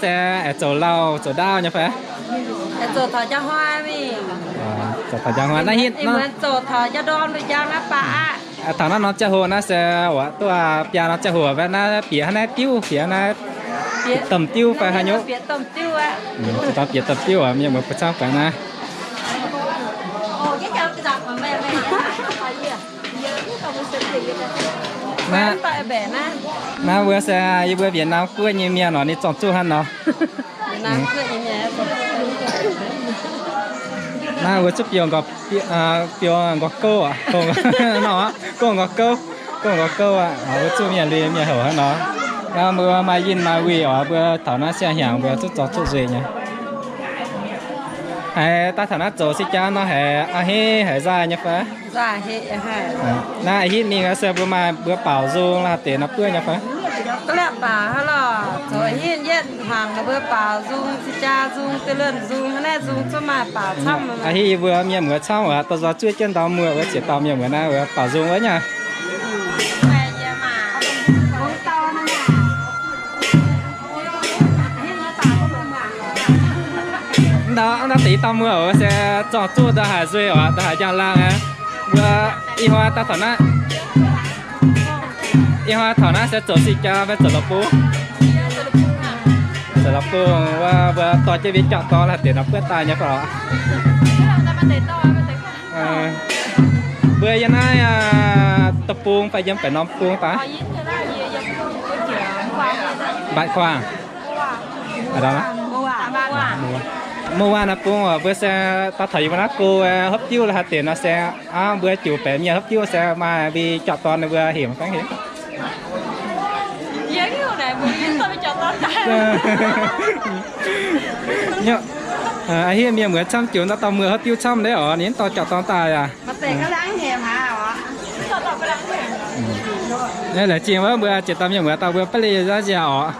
Se aengx zoux lauh zoux ndaauv nyei fai? Aengx zoux taux njang hnoi mingh. Zoux taux njang hnoi naaiv hitv nor. Zoux taux njang ndorm mbuo njang naaiv baac aqv. Taux naaiv norm ziangh hoc naaiv se, wuov, duqv biaa norm ziangh hoc, naaiv bieqc hnangv naaiv diuv, bieqc naaiv domh diuv fai haaix nyungc. Bieqc domh diuv aqv. Bieqc domh diuv, mienh muoz bun camv baengx naaiv. Naaiv, naaiv mbuo se yie mbuo Việt Nam guoqv nyei mienh nor, ninh zorng zuqc hnangv nor. Naaiv mbuo zuqv biouv nqoi, biouv nqoi gouv aqv, gouv nqoi gouv, gouv nqoi gouv aqv. Mbuo zuqv mienh lui mienh houc hnangv nor. Naaiv mbuo maaih yinh maaih wuic oc, mbuo taux naaiv siang-hnyangx mbuo zuqv zorng zuqv nzueic nyei. Haiz daaih taux naaiv zoux se jaav nor haiz a'hneiv haiz nzaaih nyei fai? Naaiv a'hneiv mingh se mbuo maaih mbuo baaux nzung laaix deix nor buov nyei fai? A'hneiv yie mbuo mienh muoz camv oc, dorh nzung zuov jienv ndau muoz wuov ziex dauh mienh muoz naaiv wuov baaux nzung wuov nyei. Mv ndau, mv ndau deix dauh muoz oc, se zorng zuqv ndau haaix nzueic oc, ndau haaix njang-laangh aqv. Mbuo ih hnoi daaih taux naaiv, ih hnoi taux naaiv se zoux si jaa fai zoux la'bung? Zoux la'bung. Wuov mbuo dorh jienv mbuo jauv-dorn laaix deix nor buov daaih nyei fai? Mbuo yiem naaiv deic-bung fai yiem baeqc norm bung daaih? Mbatc kuaang. Muoz waac naaiv bung oc, mbuo se daaih taux yie mbuo naaiv go hopv diuv laaix haaix deix nor se, mbuo jiuc baeqc mienh hopv diuv se maaih mbuo jauv-dorn ninh mbuo hemx fai hemx. A'hneiv mienh muoz camv, jiuc ndau dauh muoz hopv diuv camv ndeic oc, ninh dorh jauv-dorn daaih aqv. Naaiv laengz zingh wuov mbuo ziex dauh mienh muoz dauh mbuo baav leih nzangv nziaauc oc.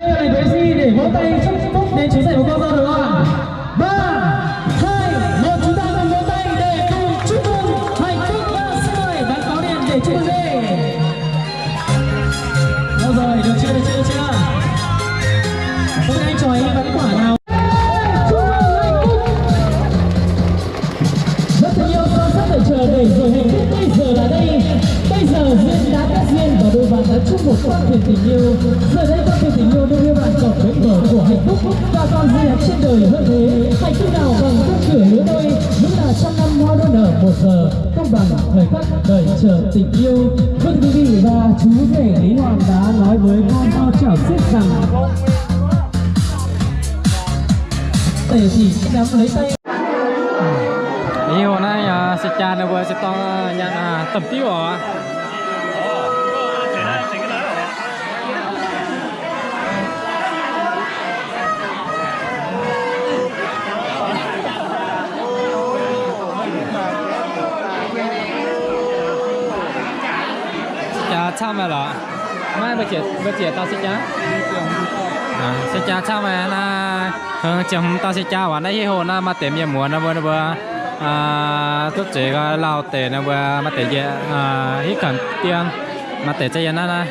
Các bạn để gì để vỗ tay chúc phúc đến chú rể của con dâu được không ạ? Ba, hai, một, chúng ta cùng vỗ tay để cùng chúc mừng hạnh phúc và xin mời bạn Táo Điền để chúc mừng đi. Được rồi, được chưa, được chưa, được chưa? Hôm nay anh cho anh bắn quả nào? Chúc mừng hạnh phúc. Rất tình yêu sâu sắc đợi chờ để rồi hạnh phúc bây giờ là đây. Bây giờ duyên đã kết duyên và đôi bạn đã chung một con thuyền tình yêu. Giờ đây con thuyền tình yêu đưa đôi bạn dọc bến bờ của hạnh phúc và còn gì trên đời hơn thế. Hạnh phúc nào bằng khung cửa lứa đôi, đúng là trăm năm hoa đua nở một giờ, không bằng thời khắc đợi chờ tình yêu. Vâng, thưa quý vị, và chú rể Lý Hoàng đã nói với cô dâu chảo xiếc rằng để chỉ nắm lấy tay. Ih hnoi naaiv se jaa ninh mbuo se dorh nyanc domh diuv oc. Lorqc, maiv mbuo ziouc, mbuo ziouc dau se jaa. Se jaa camv naaiv, hmz ziouc hmz dau se jaa waac naaiv hiuv hoc naaiv maaih deix mienh muoz naaiv mbuo, mbuo duqv zuqc lauh deix naaiv mbuo maaih deix njiec hitv kanx dien, maaih deix za'gengh naaiv naaiv.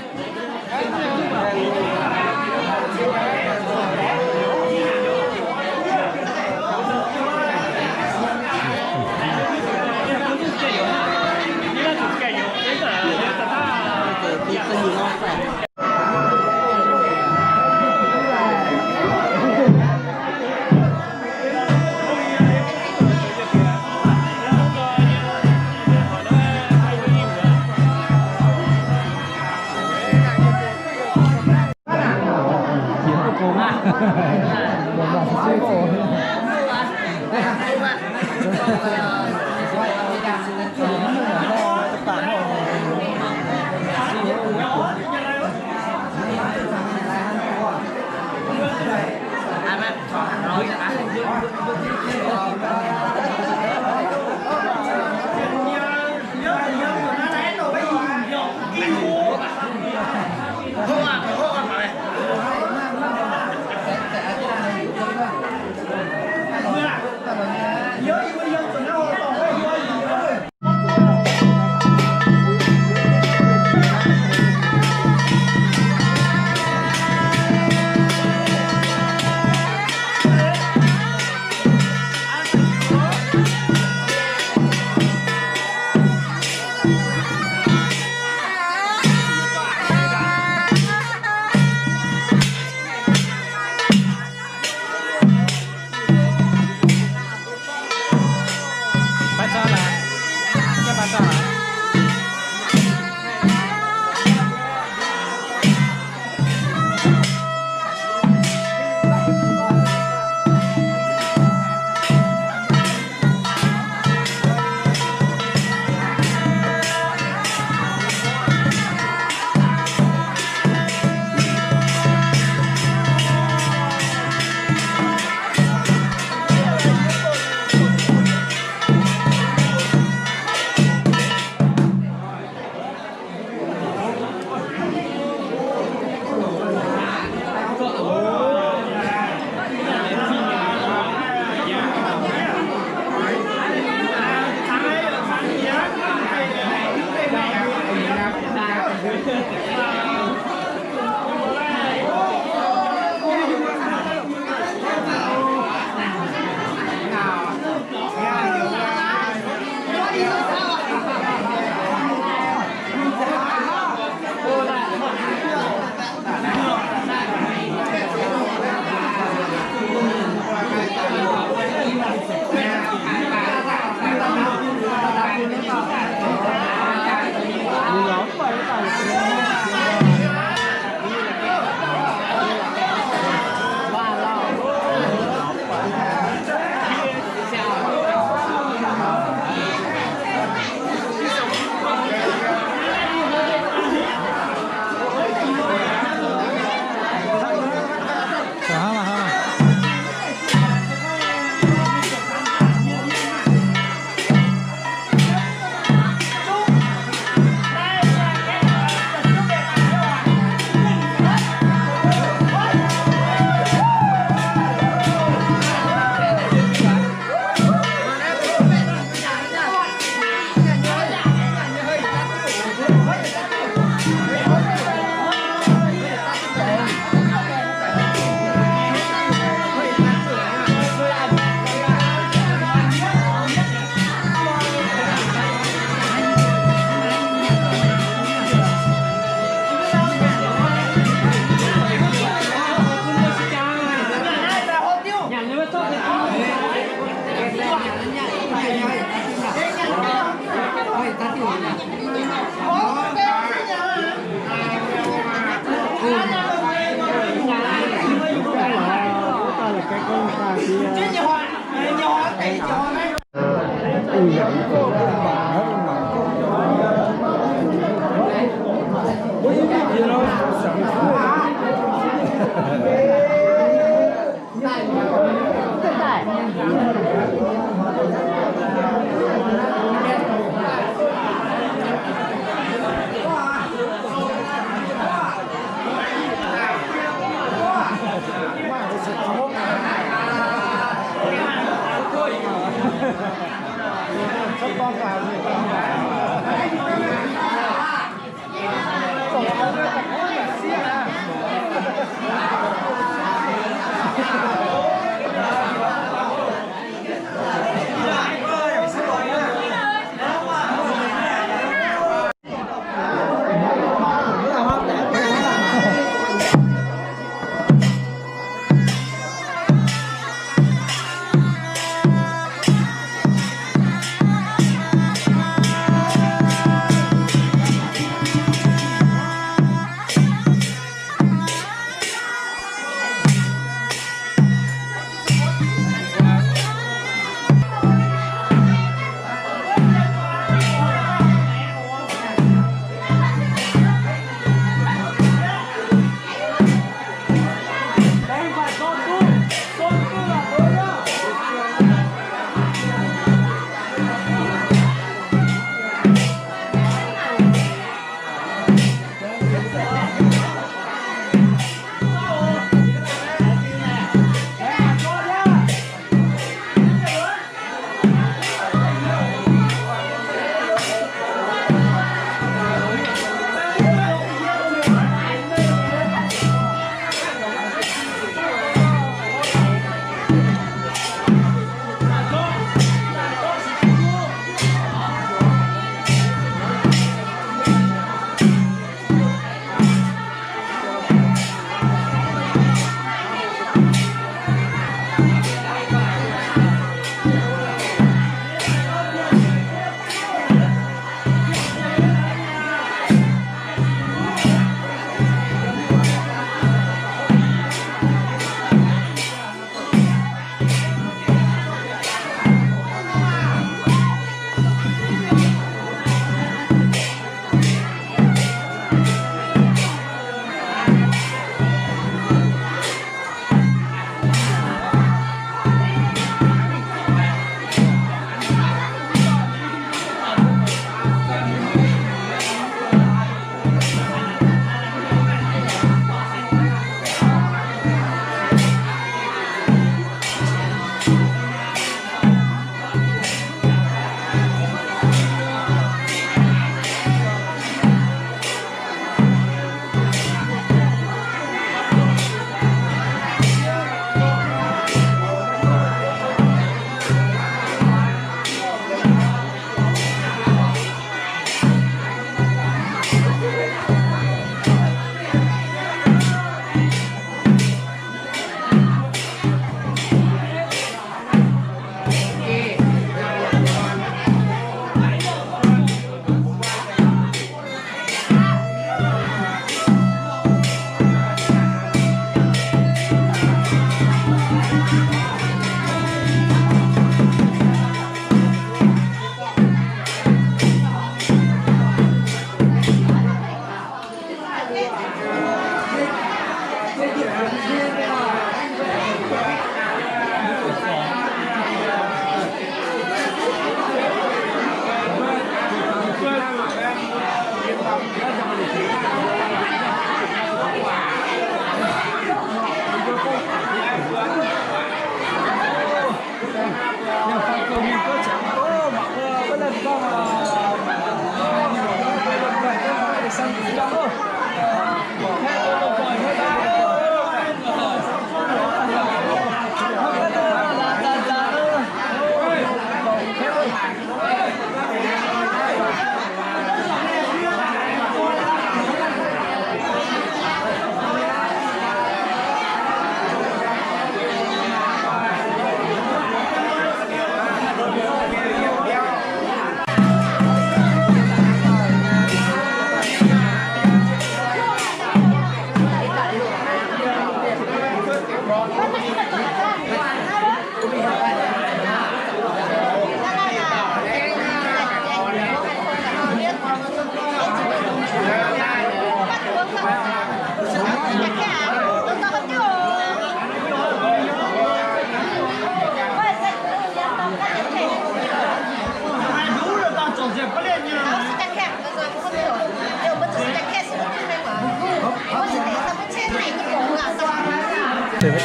Caux se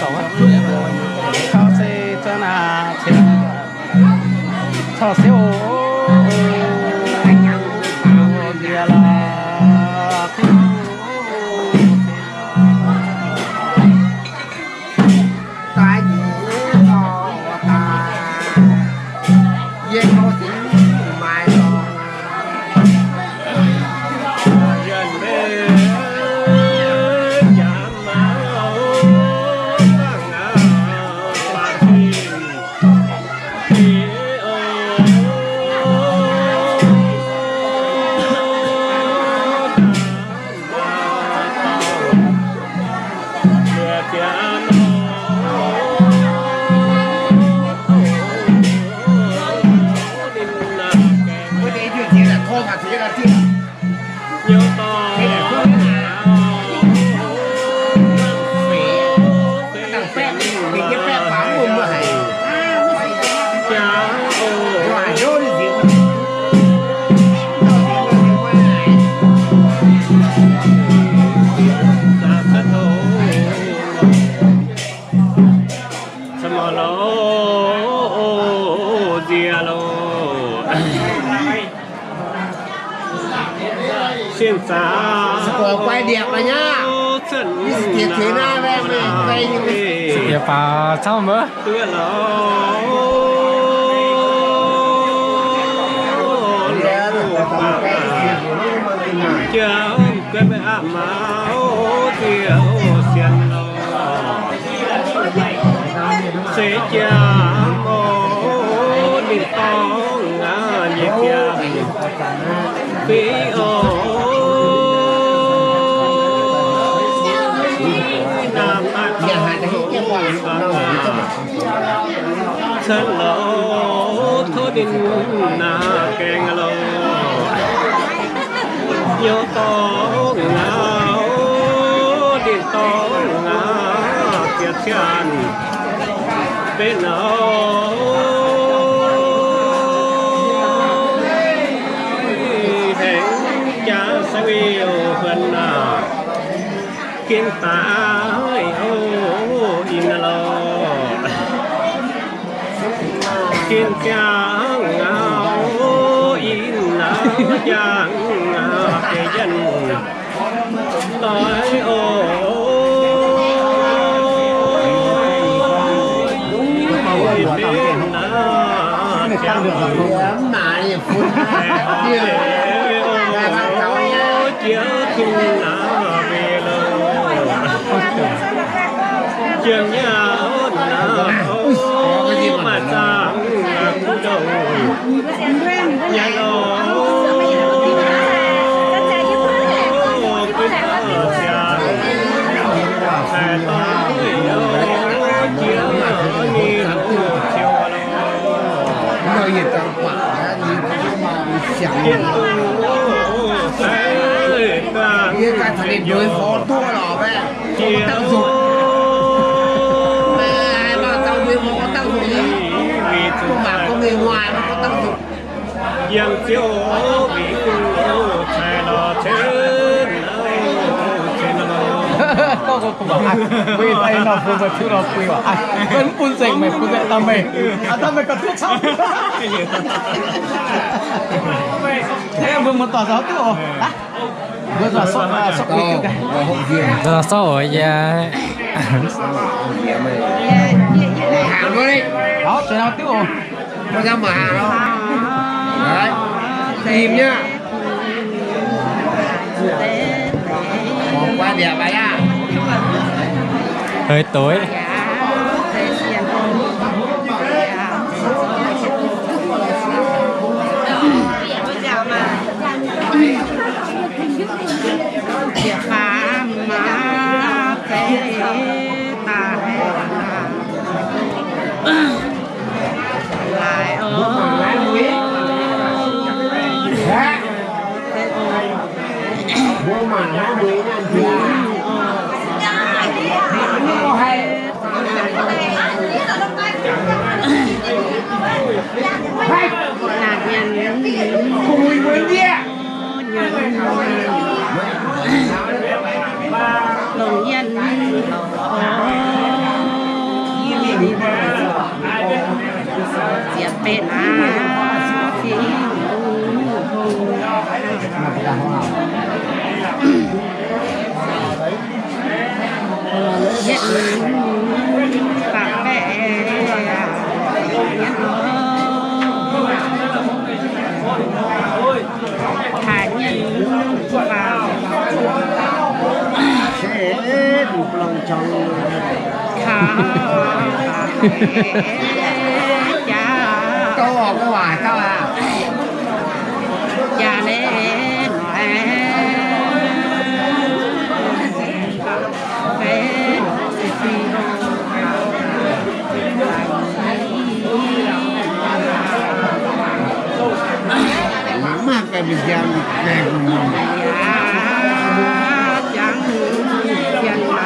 zunv aqv, caux se oc, nziex lorqc. Daaih nyungc oc daaih, yie nor zingx maaih dorngx. Yie baac camv mbuo. Se jaa mouz ninh dorngx aqv, nyei jaa fei oc. Cuotv lorz tov ninh naaic gaengh lorz. Nyouz dorngx ngau, ninh dorngx ngau, bieqc ciangv benx nor, hengx jaax se weu huon aac. Ginv daaih oc, ih nor lorqc. Ginv ziangh ngau, ih nor ziangh ngau, deix yienh doic oc. Jiex Tin naaic mbuo lo, jiem nyauv naaic, maaih zaangc kuv ndongc nyanc oc. Gunv ziangx haih dorh jiex ninh ziouc Yiem ziouv mingh gu'nyuoz cai lorz cen, cen lorz. Gorngv mbuo kuh baac, mbuo ih hnoi nor bun mbuo tiuv nor bui waac, mbuo mv bun nzengc, meih bun nzengc, dangh meih, dangh meih gauh duqv camv. Mbuo muoz-doic nzauh duqv oc. Mbuo nzauh sortv, sortv oc yie. Hlauv, zueiz nor duqv oc. Im nyei. Hei doic. Longc yienh oc. Ziepc betv naaiv, fiev hungh, yietv faam baeqv, yietv nor, haaix nyungc faam, se mv blang jangx kaux jaax, gauh waac gauh aqv. Jaax leiz noic, mv maaih ganh mingh njang gaengh, jangx, jangx, jangx,